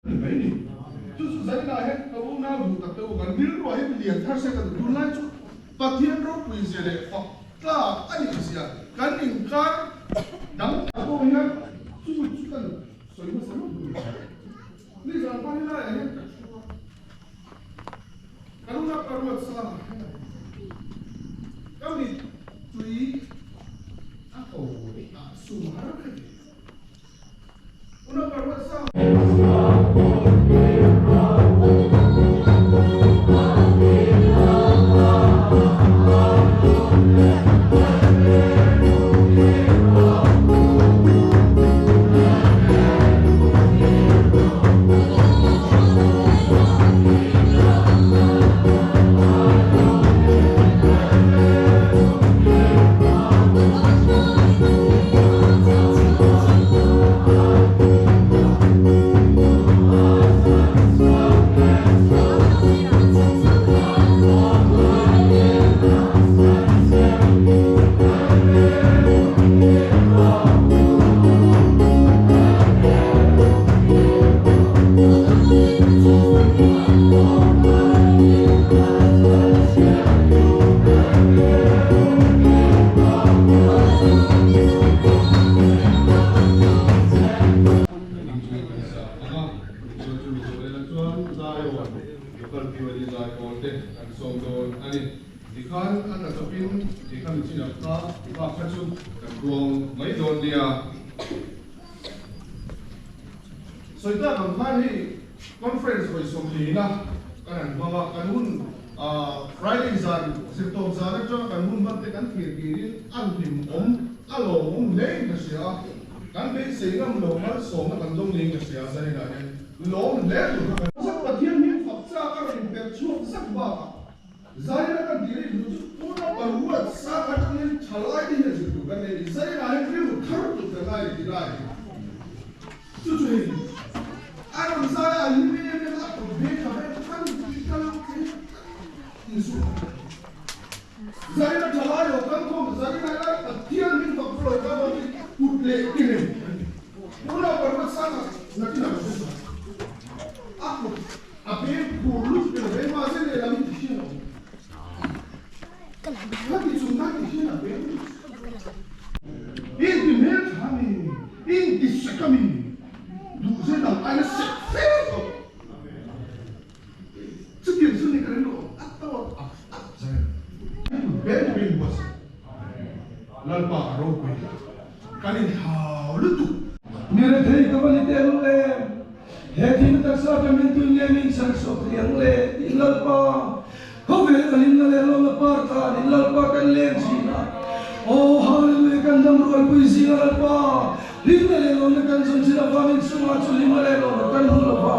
Ni mai ni. Chu chu zainah hian ka unau duh tak te u kan rilruah hian lian thar se ka duh. Tunlai chu Pathian ropui zia leh fak tlak a nih zia kan inkar dang tak pawh hian chu chu kan sawi hmasa lawk duh ni. Nizan hma hi laiah hian ka thu a, ka luna ka ruat sang ah hian a awm. Ka mittui a ko ah sum har ka ti. Sawi tak ang khan hei conference vawi 40na kan han hmang a, kan hun Friday zan zirtawp zan atanga kan hun hman te kan thlir kirin a hlimawm a lawmawm hle in ka hria a, kan beisei ngam lo malsawmna kan dawng niin ka hria a, zaninah hian lawm hle tur kha kan. Zak Pathian hming fak chak a rawn inperh chhuak zak bakah Zaina kan tih rih hnu chu tuna paruat sang atangin thalai te hian zir tur kan nei a ni. Zaina hi rilru thar tur kan ngai a ni tih lai hi chu chu hei a rawn zai a, a hlim em em a, a kut veng tha vek kan tih kal thei insuh. Zaina thalai lo kal khawm Zaina lai Pathian hming fak lo kal ho hi kut leh ki reng kan ti. Tuna paruat sangah nakinah kan hre chhuak a kut A peng phur lut ber ve mahse lehlam hi ti hian a awm. Ka ti chung khan ti hian a peng lut. In ti hmel tha mi, in ti sek a mi, duh zet ang aina sek fe tawh. Chutiang chu ni ka ring lo a tawt a at zai. Peng turin buatsaih. Lalpa a ropui. Kan inthlau lutuk. Mi rethei ka va ni teh lul em? He thil taksa ka min tui nge min chhan chhuak thei ang le? Tiin Lalpa, khawvel ka hlimna leh lawmna par tan in Lalpa kan leng thin a. Aw Hallelujah kan dam rualpui zinga Lalpa, hlimna leh lawmna kan zawn thin avangin chungah chu hlimna leh lawmna kan hmu lo va.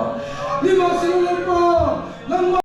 Nimahsela Lalpa, nangmah.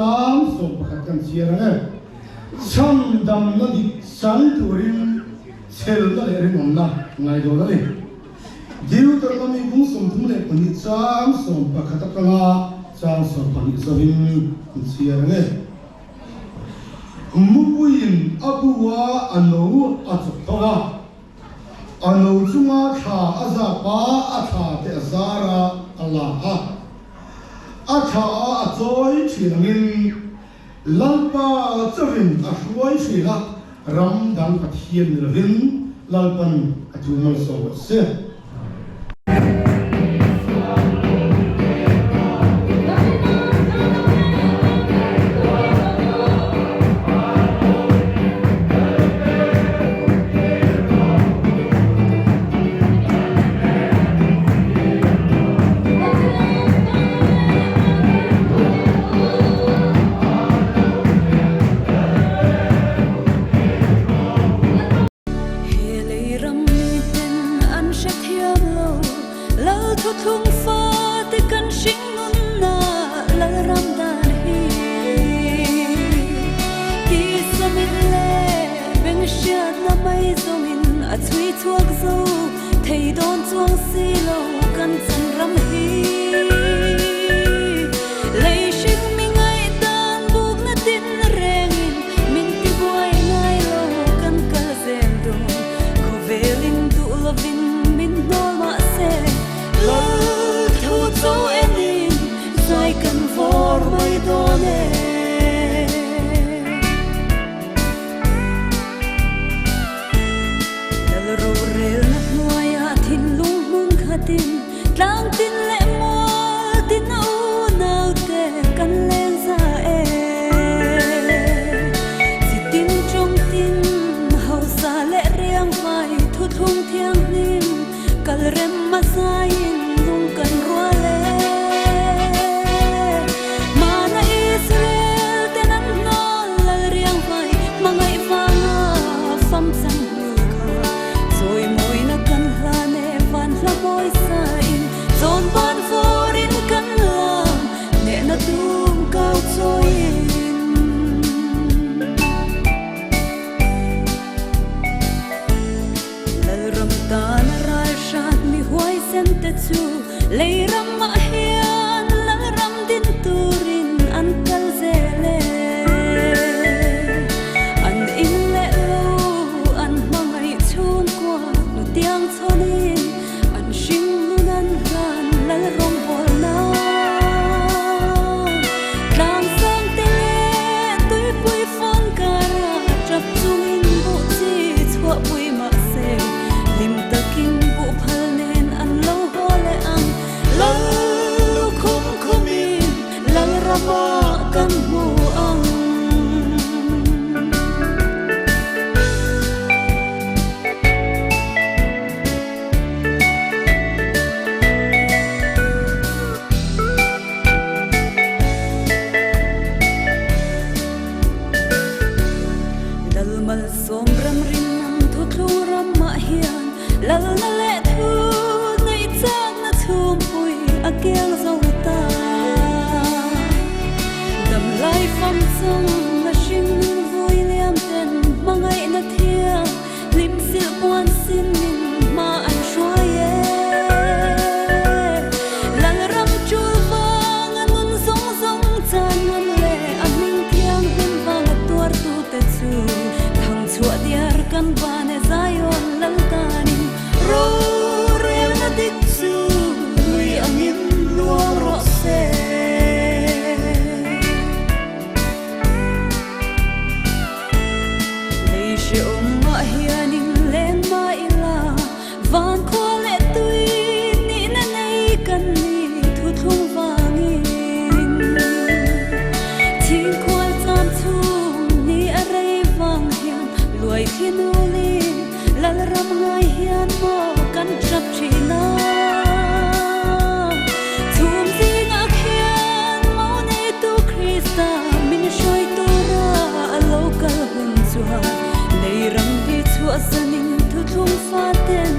chang 11 kan chhiar ang e. Chhandamna dik chang turin chhelna leh rinawmna ngai dawn a ni. Deuteronomy bung 34 chang 11 atanga chang 12 zawin kan chhiar ang e. Mupuiin a bu a a no a chawk tho a, a no chunga thla a zap a, a thla te a zar a, a la a. A thla a a chawi thin angin Lalpa chauhin a hruai thin a, ram dang Pathian ni lovin Lalpan a thu malsawm rawh se. He lei ram miten an hre thiam lo, Lal thuthlung fate kan hring nunna Lalram dan hi. Tisa mit leh beng hriatna mai zawngin a chhui chhuak zo thei dawn chuang si lo kan chan ram hi. Lei hring mi ngaihdan bukna tin rengin Min ti buai ngai lo kan kal zel dawn Khawvelin duh lovin min hnawl mahse Lal thu chu enin zai kan vawr mai dawn e. Lal rorelna hnuaiah thinlung hmun khatin tlang tin leh mual tin a unaute kan leng za e. Chi tin tawng tin hausa leh riang vai thuthlung thianghlim kal rem a zaiin lung kan rual e. Hmana Israel ten an hnawl lal riang vai hmangaih vanga fam chang hmul kha chawi mawina kan hlan e van hla mawi sain zawn ban vawrin kan lam hnehna tum kau chawiin. Lalram tana ral hrat mi huaisen te chu lei ramah hian Lalram din turin an kal zel e. An in leh lo an hmangaih chhungkua nutiang chhawnin an hring nun an hlan Lalrawng bawlna. Tlangsang te leh tuipui fang kara tap chungin buh chi chhuahpui mahse hlim takin buh phal nen an lo haw leh ang. Lal lukhum khumin lal ramah kan hmu ang. Lal malsawm ram rinam thuthlung ramah hian lalna leh thu neih chakna chhungpui a kiang zo ta. Damlai fam chang a hring nun vui liam ten hmangaihna thiang Hlim silh puan sin in hma an hruai e. Lalram tul vang a nun zawng zawng chan ngam leh a hming thianghlim vang a tuartute chu thang chhuah diar kan ban e Zion lal danin rorelna dik chu lui angin luang rawh se. Lei hrehawm ah hianin leng mah ila, van khua leh tui nihna nei kan ni thuthlung vangin. Thingkhual cham chhung ni a rei vang hian luai khi nulin Lalram ngai hian maw kan tap thin a. Chhum zingah khian mo neitu Krista min hruai tura a lo kal hun chuan lei ram hi chhuahsanin thuthlung faten